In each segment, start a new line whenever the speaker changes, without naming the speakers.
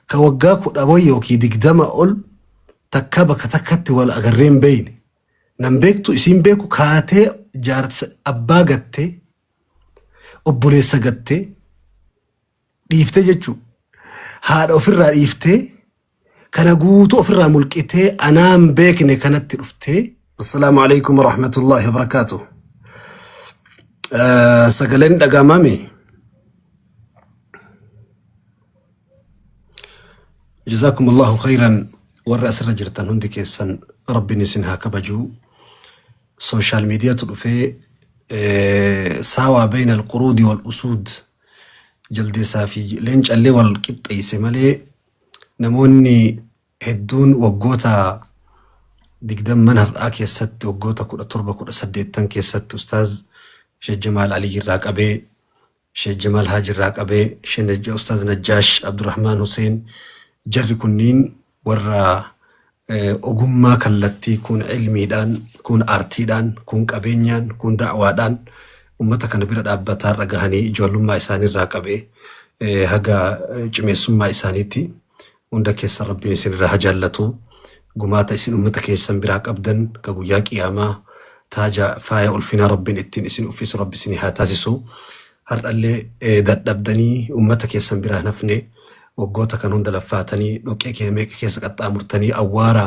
Ka waggaa kudha wayi yookiin 20 ol takka bakka takkatti wal agarree hin beeyne. Nan beektu isiin beeku kaatee jaarsa abbaa gattee obboleessa gattee dhiiftee jechuu haadha ofirraa dhiiftee kana guutuu ofirraa mulqitee anaan beekne kanatti dhuftee. Assalaamu alaikum warahmatullahi wabarakaatuh. Sagaleen dhaga'amame. Jazakumullahu khairan warra asirra jirtan hundi keessan rabbiin isin haa kabajuu. Sooshaal miidiyaatu dhufee saawaa bayna alquruudi wal usuud jaldeessaa fi leencallee wal qixxeesse malee namoonni hedduun waggoota digdamman har'aa keessatti waggoota 17 18 keessatti Ustaaz Sheekh Jamaal Alii irraa qabee Sheekh Jamaal Haaji irraa qabee Sheekh Najja Ustaaz Najjaash Abdurrahmaan Huseen jarri kunniin warra ogummaa kallattii kun ilmiidhaan kun aartiidhaan kun qabeenyaan kun da'waadhaan ummata kana bira dhaabbataa har'a gahanii ijoollummaa isaanii irraa qabee haga cimeessummaa isaaniitti hunda keessa rabbiin isin irraa haa jaallatu. Gumaata isin ummata keessan biraa qabdan ka guyyaa qiyaamaa taaja faaya ulfinaa rabbiin ittiin isin uffisu rabbi isin haa taasisu. Har'allee dadhabdanii ummata keessan biraa hin hafne waggoota kan hunda laffaatanii dhoqqee kee meeqa keessa qaxxaamurtanii awwaara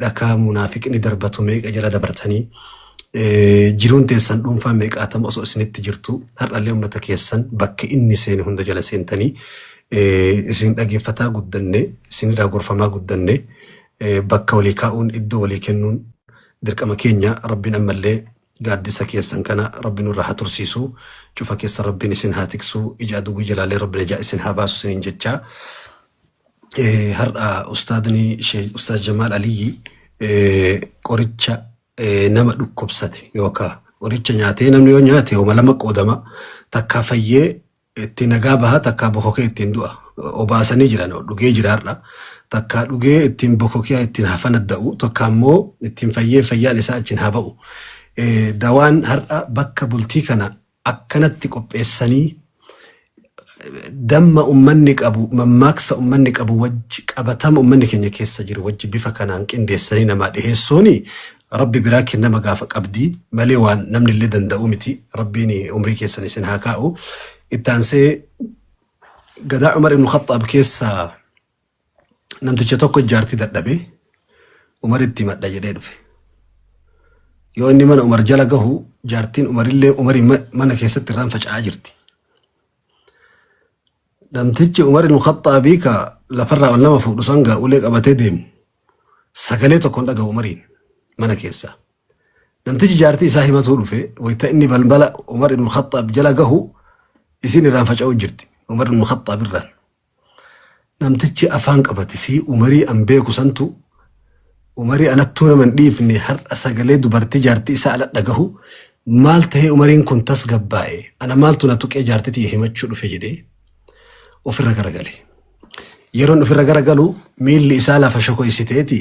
dhakaa munaafiqni darbatu meeqa jala dabartanii jiruun teessan dhuunfaa meeqaatama osoo isinitti jirtu har'allee ummata keessan bakka inni seene hunda jala seentanii isin dhageeffataa guddanne isinirraa gorfamaa guddanne bakka walii kaa'uun iddoo walii kennuun dirqama keenya. Rabbiin ammallee gaaddisa keessan kana rabbi nurraa haa tursiisu. Cufa keessa rabbiin isin haa tiksu. Ija aduu jalaalee rabbi najaa isin haa baasu isiniin jechaa. Har'a ustaadni Ustaaz Jamaal Aliyyi qoricha nama dhukkubsate yookaan qoricha nyaatee namni yoo nyaate homa lama qoodama takkaa fayyee itti nagaa baha takkaa bokokee ittiin du'a. Obaasanii jiran dhugee jira har'a. Takkaa dhugee ittiin bokokee ittiin haa fanadda'u takka immoo ittiin fayyee fayyaan isaa achiin haa ba'u. Dawaan har'a bakka bultii kana akkanatti qopheessanii damma ummanni qabu mammaaksa ummanni qabu wajji qabatama ummanni keenya keessa jiru wajji bifa kanaan qindeessanii namaa dhiheessuuni rabbi biraa kennama gaafa qabdii malee waan namni illee danda'u miti. Rabbiin umrii keessan isin haa kaa'u. Ittaansee gadaa Umar ibn Khattaab keessaa namticha tokko jaartii dadhabe Umar itti himadha jedhee dhufe. Yoo inni mana Umar jala gahu jaartiin Umarillee Umarii mana keessatti irraan faca'aa jirti. Namtichi Umar ibn Khaxxaabii ka lafarraa ol nama fuudhu sangaa ulee qabatee deemu sagalee tokkoon dhaga'u Umariin mana keessaa. Namtichi jaartii isaa himatuu dhufe wayita inni balbala Umar ibn Khaxxaab jala gahu isiin irraan faca'uu jirti. Umar ibn Khaxxaab irraan. Namtichi afaan qabate si Umarii an beeku santu Umarii alattuu nama hin dhiifne har'a sagalee dubartii jaartii isaa ala dhagahu maal tahee Umariin kun tasgabbaa'e ana maaltu na tuqee jaartii tiyya himachuu dhufe jedhee ofirra garagale. Yeroon ofirra garagalu miilli isaa lafa shokoysiteeti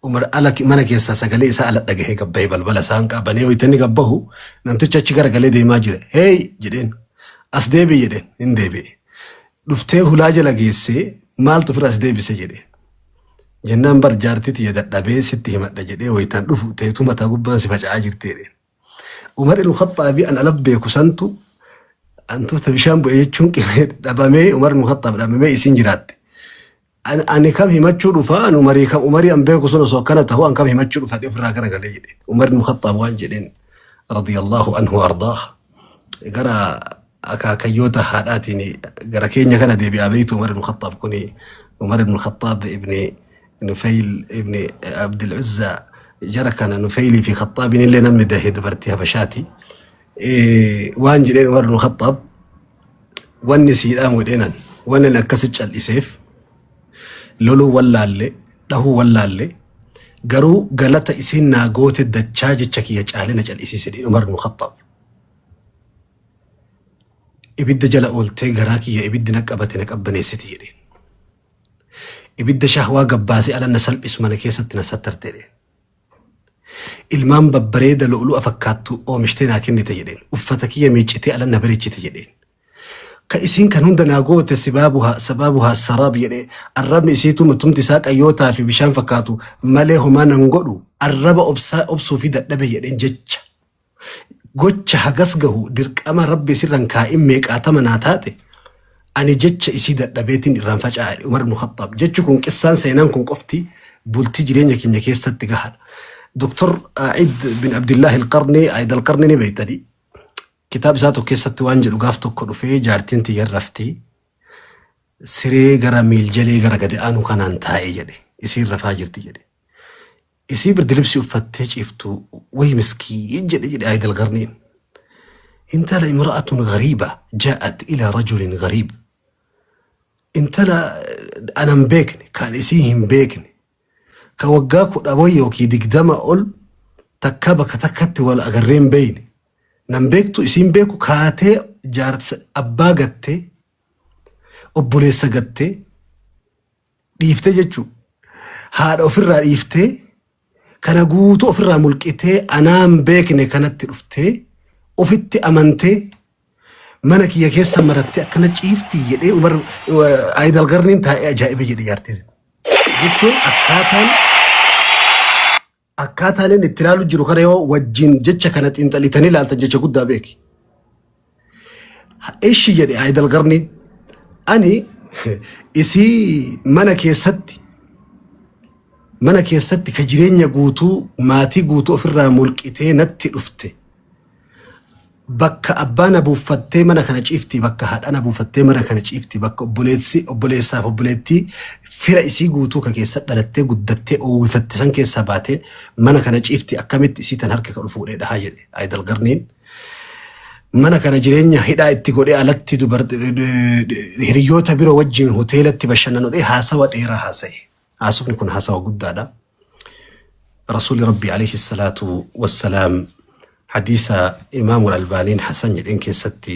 Umar ala mana keessaa sagalee isaa ala dhagahee gabbahee balbala isaan qabanee wayita inni gabbahu namtichi achi garagalee deemaa jira. Hey jedheen as deebi'i jedheen hin deebi'e. Dhuftee hulaa jala geessee maaltu ofirra as deebise jedhe. Jennaan bar jaartii tiyya dadhabee sitti himadha jedhee wayitaan dhufu teetu mataa gubbaan si faca'aa jirti jedheen. Umar ibn Khaxxaabii an ala beeku santu antuuta bishaan bu'e jechuun qimee dhabamee Umar ibn Khaxxaab dhabamee isiin jiraatte. Ani kam himachuu dhufa an Umarii kam Umarii an beeku sun osoo akkana ta'u an kam himachuu dhufa ofirraa garagalee jedhe. Umar ibn Khaxxaab waan jedheen radiyallahu anhu ardaah gara akaakayyoota haadhaatiin gara keenya kana deebi'aa beektu Umar ibn Khaxxaab kuni Umar ibn Khaxxaab ibn Nufayl ibn Abdul Uzza jara kana Nufaylii fi Khaxxaabiin illee namni dahe dubartii Habashaati. Waan jedheen Umar ibn Khaxxaab wanni siidhaan wedheenan wanni ani akkasi cal'iseef loluu wallaalle dhahuu wallaalle garuu galata isiin naa goote dachaa jecha kiyya caalee na cal'isiise jedheen Umar ibn Khaxxaab. Ibidda jala ooltee garaa kiyya ibiddi na qabate na qabbaneessiti jedheen. Ibidda shahwaa gabbaasee ala na salphisu mana keessatti na sattarte jedheen. Ilmaan babbareeda lu'lu'a fakkaattu oomishtee naa kennite jedheen. Uffata kiyya miiccitee ala na bareechite jedheen. Ka isiin kan hunda naa goote sibaabuhaa sabaabuhaa saraab jedhe, arrabni isiitu matumti isaa qayyootaa fi bishaan fakkaatu malee homaa nan godhu, arraba obsaa obsuu fi dadhabe jedheen. Jecha gocha hagas gahu dirqama Rabbi isirran kaa'in meeqaatama naa taate, ani jecha isii dadhabeetiin irraan faca'e. Umar ibn Khattaab jechi kun, qissaan seenaan kun qofti bultii jireenya keenya keessatti gahaadha. Dr. Aid bin Abdullah al-Qarni, Aid al-Qarni ni beektanii, kitaaba isaa tokko keessatti waan jedhu, gaaf tokko dhufee jaartiin tiyya rafti, siree gara miiljalee gara gadi aanu kanaan taa'ee jedhe, isiin rafaa jirti jedhe. Isii birdilibsi uffattee ciiftu, way miskiin jedhe jedhe Aid al-Qarniin. Intala imra'atun ghariiba jaa'at ila rajulin ghariib. Intala anan beekne, kan isii hin beekne, ka waggaa 10 wayi yookiin 20 ol takka bakka takkatti wal agarree hin beekne. Nan beektu, isiin beeku, kaatee jaarsa abbaa gattee, obboleessa gattee dhiiftee jechuu, haadha ofirraa dhiiftee, kana guutuu ofirraa mulqitee, anaan beekne kanatti dhuftee, ofitti amantee mana kiyya keessa marattee akkana ciiftii jedhee. Umar Aayidal Garniin taa'ee ajaa'iba jedhe jaartii. Jechuun akkaataan inni itti ilaalu jiru kana yoo wajjin jecha kana xiinxalitanii ilaaltan, jecha guddaa beeki. Ishi jedhe Aayidal Garniin, ani isii mana keessatti ka jireenya guutuu, maatii guutuu ofirraa mulqitee natti dhufte, bakka abbaa na buufattee mana kana ciifti, bakka haadha na buufattee mana kana ciifti, bakka obboleessi, obboleessaaf obboleettii, fira isii guutuu ka keessa dhalattee guddattee oowwifatte san keessaa baatee mana kana ciifti, akkamitti isii tan harka kan fuudhee dhahaa jedhe Aayidal Garniin. Mana kana jireenya hidhaa itti godhee, alatti hiriyoota biroo wajjin hoteelatti bashannanudhee haasawa dheeraa haasa'e. Haasofni kun haasawa guddaadha. Rasuulli Rabbi alayhi salaatu wassalaam hadiisa Imaamu Albaaniin hasan jedheen keessatti,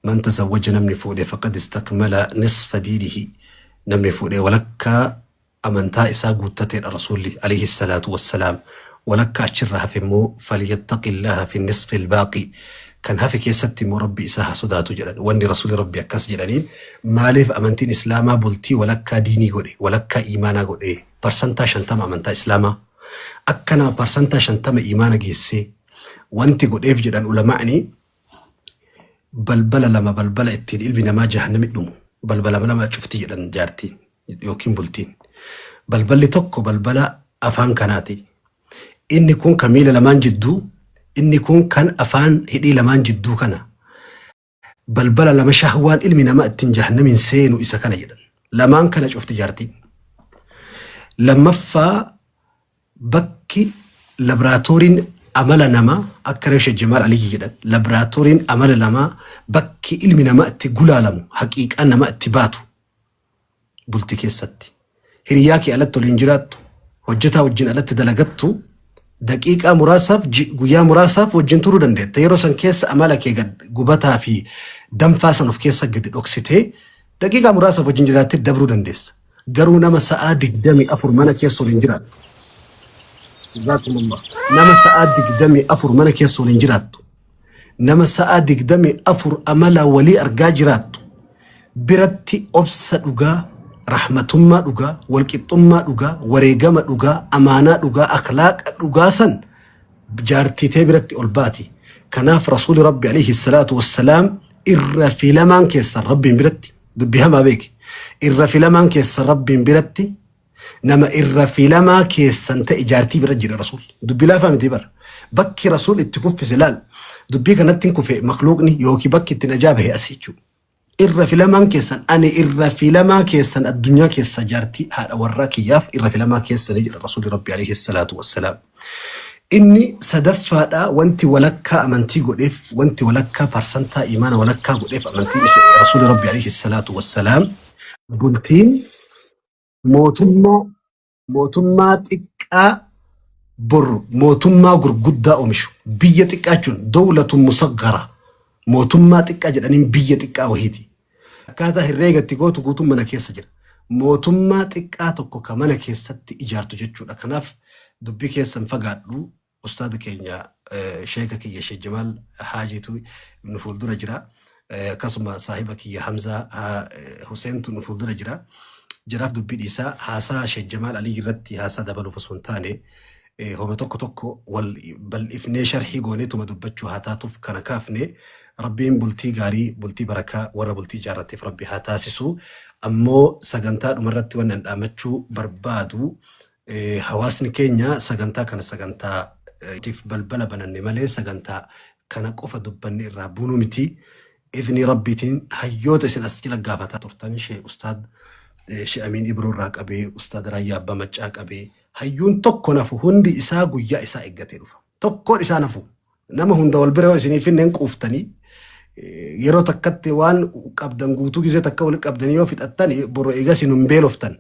man tazawwaja, namni fuudhe, faqad istakmala nisfa diinihi, namni fuudhe walakkaa amantaa isaa guuttateedha. Rasuulli alayhi salaatu wassalaam walakkaa achirra hafe immoo, falyattaqillaha fi nisfi albaaqi, kan hafe keessatti immoo Rabbi isaa haa sodaatu jedhan. Wanni Rasuulli Rabbi akkas jedhaniin maaliif amantiin Islaamaa bultii walakkaa diinii godhe, walakkaa iimaanaa godhe, 50% amantaa Islaamaa akka nama 50% iimaana geessee wanti godheef jedhan ulamaa'ni, balbala lama, balbala ittiin ilmi namaa jahannami dhumu balbala lama cufti jedhan jaartiin yookiin bultiin. Balballi tokko balbala afaan kanaati. Inni kun kan miila lamaan jidduu, inni kun kan afaan hidhii lamaan jidduu kana. Balbala lama shahwaan ilmi namaa ittiin jahannamiin seenu isa kana jedhan. Lamaan kana cufti jaartiin. Lammaffaa, bakki laboraatooriin amala namaa, akka Reesha Jamaal Aliyyi jedhan, laboraatooriin amala namaa, bakki ilmi namaa itti gulaalamu, haqiiqaan namaa itti baatu bultii keessatti. Hiriyaa kee alatti waliin jiraattu, hojjetaa wajjin alatti dalagattu, daqiiqaa muraasaaf, guyyaa muraasaaf wajjin turuu dandeetta. Yeroo san keessa amala kee gad gubataa fi danfaa san of keessa gadi dhoksitee daqiiqaa muraasaaf wajjin jiraattee dabruu dandeessa. Garuu nama sa'aa 24 mana keessa waliin jiraattu. Jazakumullah. Nama sa'aa 24 mana keessa waliin jiraattu. Nama sa'aa 24 amala walii argaa jiraattu biratti obsa dhugaa, rahmatummaa dhugaa, walqixxummaa dhugaa, wareegama dhugaa, amaanaa dhugaa, akhlaaqa dhugaa san jaartii tee biratti ol baati. Kanaaf Rasuuli Rabbi alayhi salaatu wassalaam irra filamaan keessan Rabbiin biratti, dubbii hamaa beeki. Irra filamaan keessan Rabbiin biratti nama irra filamaa keessan ta'e jaartii bira jira Rasuul. Dubbii laafaa miti bara. Bakki Rasuul itti kuffise laal. Dubbii kanatti hin kufe makluuqni yookiin bakki itti najaa bahe as jechuudha. Irra filamaan keessan, ani irra filamaa keessan addunyaa keessa jaartii haadha warraa kiyyaaf irra filamaa keessanii jedha Rasuulli Rabbi alayhi salaatu wassalaam. Inni sadaffaadha, wanti walakkaa amantii godheef, wanti walakkaa parsantaa imaana walakkaa godheef amantiin isa Rasuulli Rabbi alayhi salaatu wassalaam, bultiin mootummaa xiqqaa bor mootummaa gurguddaa oomishu, biyya xiqqaa jechuun dawlatun musaggara, mootummaa xiqqaa jedhaniin biyya xiqqaa wahiiti. Akkaataa herreegatti gootu guutuun mana keessa jira. Mootummaa xiqqaa tokko ka mana keessatti ijaartu jechuudha. Kanaaf dubbii keessan fagaadhu, ustaada keenya, sheeka kiyya Sheekh Jamaal Haajiitu nu fuuldura jira. Akkasuma saahiba kiyya Hamzaa Huseentu nu fuuldura jira. Jaraaf dubbii dhiisaa haasaa Sheek Jamaal Alii irratti haasaa dabaluuf osoo hin taane homa tokko tokko wal bal'ifnee sharhii gooneetuma dubbachuu haa taatuuf kana kaafne. Rabbiin bultii gaarii, bultii barakaa warra bultii ijaarrateef Rabbi haa taasisu. Ammoo sagantaa dhumarratti wannan dhaamachuu barbaadu, hawaasni keenya sagantaa kana sagantaa tiif balbala bananne malee sagantaa kana qofa dubbanne irraa bunuu miti. Idni Rabbiitiin hayyoota isin as jala gaafataa turtan, shee ustaad shee Amiin Ibroo irraa qabee, ustaad Raayyaa Abbaa Maccaa qabee, hayyuun tokko nafu hundi isaa guyyaa isaa eeggatee dhufa. Tokkoon isaa nafu. Nama hunda wal bira yoo isinii finneen quuftanii yeroo takkatti waan qabdan guutuu gizee takka walitti qabdanii yoo fixattan boru eegas isin hin beeloftan.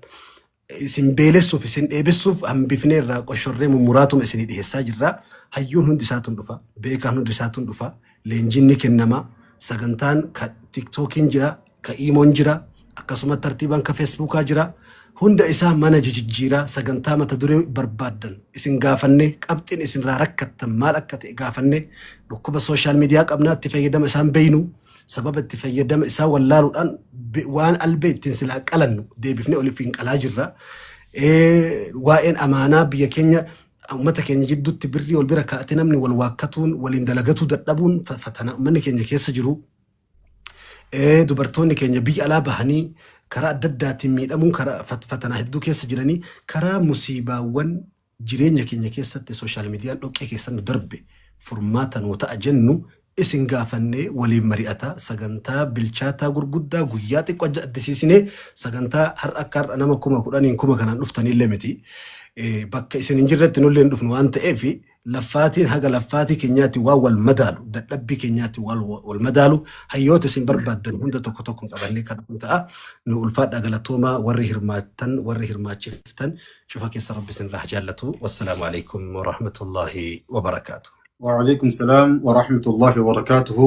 Isin beelessuuf, isin dheebessuuf hambifnee irraa qoshorree mummuraatuma isinii dhiyeessaa jirra. Hayyuun hundi isaatuun dhufa. Beekaan hundi isaatuun dhufa. Leenjiin ni kennama. Sagantaan ka TikTokiin jira, ka Imoon jira, akkasuma tartiibaan ka Facebookaa jira. Hunda isaa mana jijjiiraa sagantaa mata duree barbaaddan isin gaafanne, qabxiin isinirraa rakkattan maal akka ta'e gaafanne, dhukkuba social media qabnaa, itti fayyadama isaan beeynu, sababa itti fayyadama isaa wallaaluudhaan waan albee ittiin silaa qalannu deebifnee oliif hin qalaa jirra. Waa'een amaanaa biyya keenya uummata keenya jidduutti birrii wal bira kaa'ate namni wal waakkatuun waliin dalagatuu dadhabuun fatana uummanni keenya keessa jiru. Dubartoonni keenya biyya alaa bahanii karaa adda addaatiin miidhamuun karaa fatanaa hedduu keessa jiranii, karaa musiibaawwan jireenya keenya keessatti social mediaan dhoqqee keessa nu darbe furmaata nuu ta'a jennu isin gaafannee waliin mari'ata. Sagantaa bilchaataa gurguddaa guyyaa xiqqoo addisiisinee sagantaa har'a akka har'a nama 10,000n kuma kanaan dhuftanillee miti. Bakka isin hin jirretti nullee hin dhufnu waan ta'eef, laffaatiin haga laffaatii keenyaatti waan wal madaalu, dadhabbii keenyaatti waan wal madaalu, hayyoota isin barbaaddan hunda tokko tokko qabannee kan dhufnu ta'a. Nu ulfaadhaa, galatoomaa. Warri hirmaattan, warri hirmaachiftan cufa keessa Rabbi isin irraa jaallatu. Wassalaamu alaikum warahmatullaahi wabarakaatu.
وعليكم السلام ورحمة الله وبركاته.